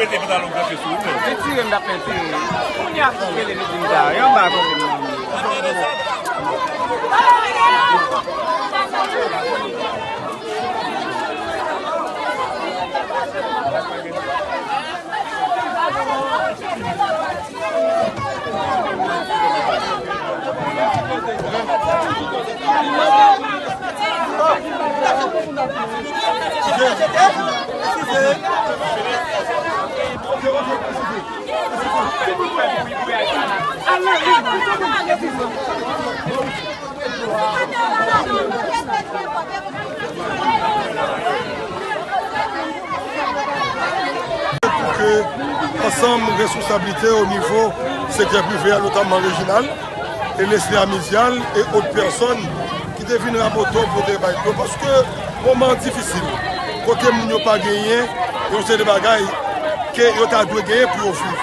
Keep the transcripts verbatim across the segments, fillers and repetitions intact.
Mete pantalon kanpe sou ou menm. Retire m, t ap retire. Kounye a pou rele li di m sa. Yon ba kote m nan. Pou ke ansanm responsablite o nivo sektè prive a, notamman Reginald e Leslie Amizial e ot pèsòn ki te vin Raboto pou te bay dlo, paske moman an difisil, kote moun yo pa genyen yon seri de bagay ke yo ta dwe genyen pou yo viv.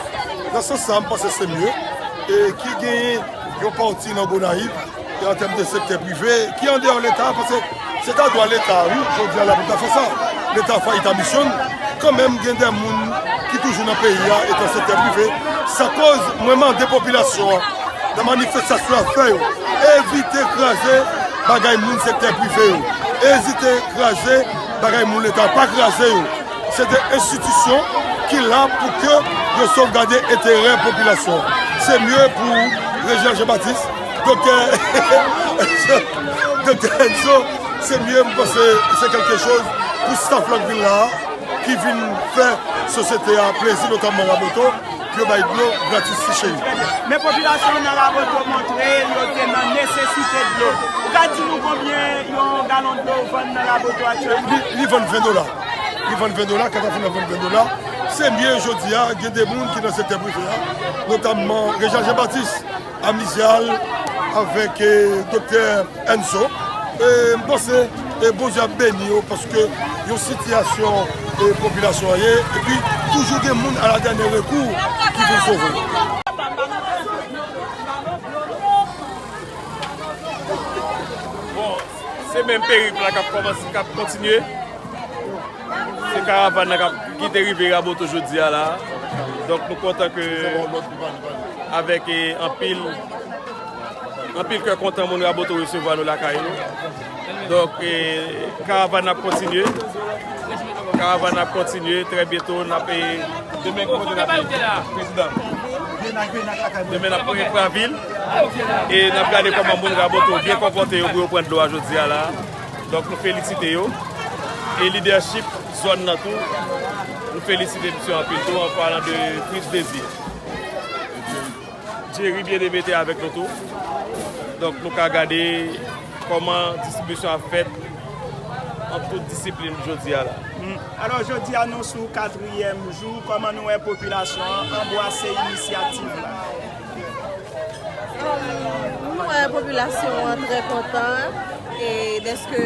Nan sans sa, m panse se mye e ki genyen yon pati nan Gonayiv, e an tèm de sektè prive, ki andeyò Leta, paske se ta dwa Leta, wi, jodi a la pou ta fè sa. Leta fè eta misyon l, kanmenm gen de moun ki toujou nan peyi a, e nan sektè prive. Sa koz mwen mande popilasyon an, nan manifestasyon y ap fè yo, evite kraze bagay moun sektè prive yo, ezite kraze bagay moun Leta, pa kraze yo. Se de enstitisyon ki la pou ke yo sovgade enterè popilasyon. Se mye pou Reginald Jean Baptiste, Doktè Doktè Enzo, se mye, m panse se kèlke choz pou staff la k vin la a, ki vin fè sosyete a plezi, notamman Raboto, pou yo bay dlo gratis ti cheri. Men popilasyon nan Raboto montre yo te nan nesesite dlo. Ou ka di nou konbyen yon galon dlo vann nan Raboto aktyèlman? Li, li vann ven dola. Li vann ven dola, Katafina vann ven dola. Se byen jodi a, gen de moun ki nan sektè prive a, notamman Reginald Jean Baptiste, Amizial, avèk, eh, Doktè Enzo. E m panse, e Bondye ap beni yo, paske yon sitiyasyon, e popilasyon an ye, epi toujou gen moun a la dènye rekou ki vin sove. Bon, se menm perip la k ap kòmanse, k ap kontinye. Se karavàn nan k ap, ki te rive Raboto jodi a la. Donk nou kontan ke avèk, eh, anpil, anpil kè kontan moun Raboto resevwa nou lakay nou. Donk, eh, karavàn nan ap kontinye. Karavàn nan ap kontinye. Trè byento n ap, eh, demen kote n ap ye? Prezidan. Demen n ap pran vil. E n ap gade kòman moun Raboto byen konpòte yo pou yo pran dlo a jodi a la. Donk nou felisite yo. E lidèchip zòn nan tou, nou felisite misye anpil tou, an palan de Chris Désir. Jerry Bien-Aimé te avèk nou tou. Donk nou ka gade kòman distribisyon ap fèt an tout disiplin jodi a la. Mm. Alò jodi a nou sou katriyèm jou, kòman nou wè popilasyon an anbwase inisyativ la? Nou wè popilasyon an trè kontan, e dèske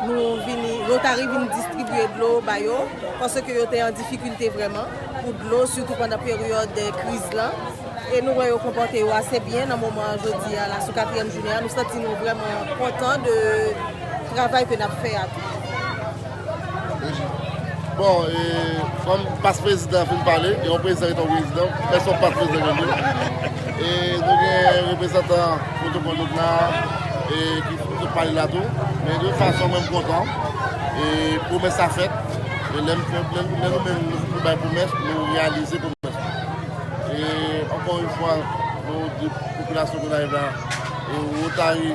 nou vini, Rotary vin distribye dlo ba yo, paske yo te an difikilte vrèman pou dlo, sitou pandan peryòd kriz lan. E nou wè yo konpòte yo ase byen nan moman jodi a la, sou katriyèm jounen an. Nou santi nou vrèman kontan de travay ke n ap fè a tou. Bon, e, kòm pas prezidan fin pale, e yon prezidan rete yon prezidan, pèsonn pas prezidan gen dlo. E nou gen reprezantan pwotokòl nou la, e ki sot pale la tou. Men de tout fason, mwen m kontan. E pwomès la fèt. E lè m fè, lè, lè nou menm nou bay pwomès, nou reyalize pwomès. E ankò yon fwa, nou di popilasyon Gonayiv la, e Rotary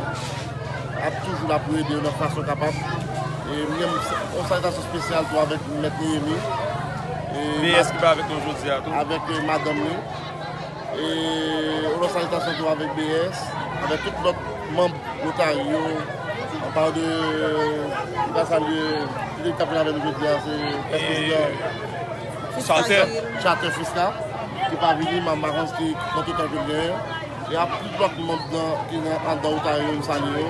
ap toujou la pou ede yo nan fason kapab. E m gen yon salitasyon espesyal tou avèk Mèt Neyemi. E B S ki pa avèk nou jodi a tou. Avèk, e, madanm li. E yon lòt salitasyon tou avèk B S, avèk tout lòt manm Rotary yo, anpare de, m ka salye, ki te k ap vin avè nou jodi a, se pès prezidan Charter. Charter Fisca, ki pa vini, m pa konn ki kontretan ke l genyen. E a tout lòt manm nan, ki nan, anndan Rotary yo, m salye yo,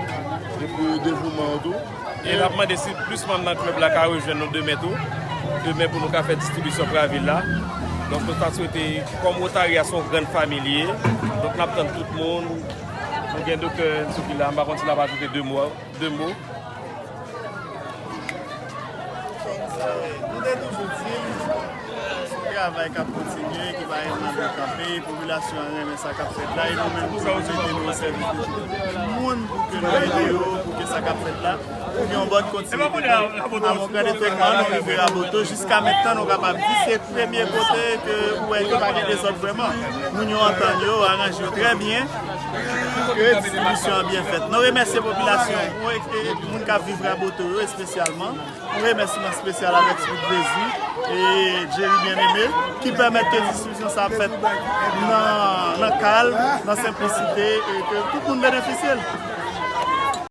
e pou devouman yo tou. E n ap mande si plis manm nan klèb la ka rejwenn nou demen tou. Demen pou nou ka fè distribisyon Pravil la. Donk, nou ta swete, kòm Rotary a se yon grann fanmi li ye, donk, n ap tann tout moun. Nou gen Doktè Enzo ki la, m pa konn si l ap ajoute de mo. De mo. Nou te toujou di l, se yon travay k ap kontinye, ki pa janm kanpe. Popilasyon an renmen sa k ap fèt la, e nou menm tou, nou mete nou o sèvis de tout moun pou ke nou ede yo, pou ke sa k ap fèt la, pou gen yon bòn kontinite. Avon gade fèk an, nou rive Raboto, jiska mentnan, nou kapab di se premye kote ke ou wè ke pa gen dezòd vrèman. Moun yo antann yo, aranje yo trè byen, ke distribisyon an byen fèt. Nou remèsye popilasyon, pou moun k ap viv Raboto yo espesyalman. Yon remèsiman espesyal avèk Sweet Vezi e Jerry Bien-Aimé ki pèmèt ke distribisyon sa ap fèt nan, nan kalm, nan senplisite e ke tout moun benefisye l.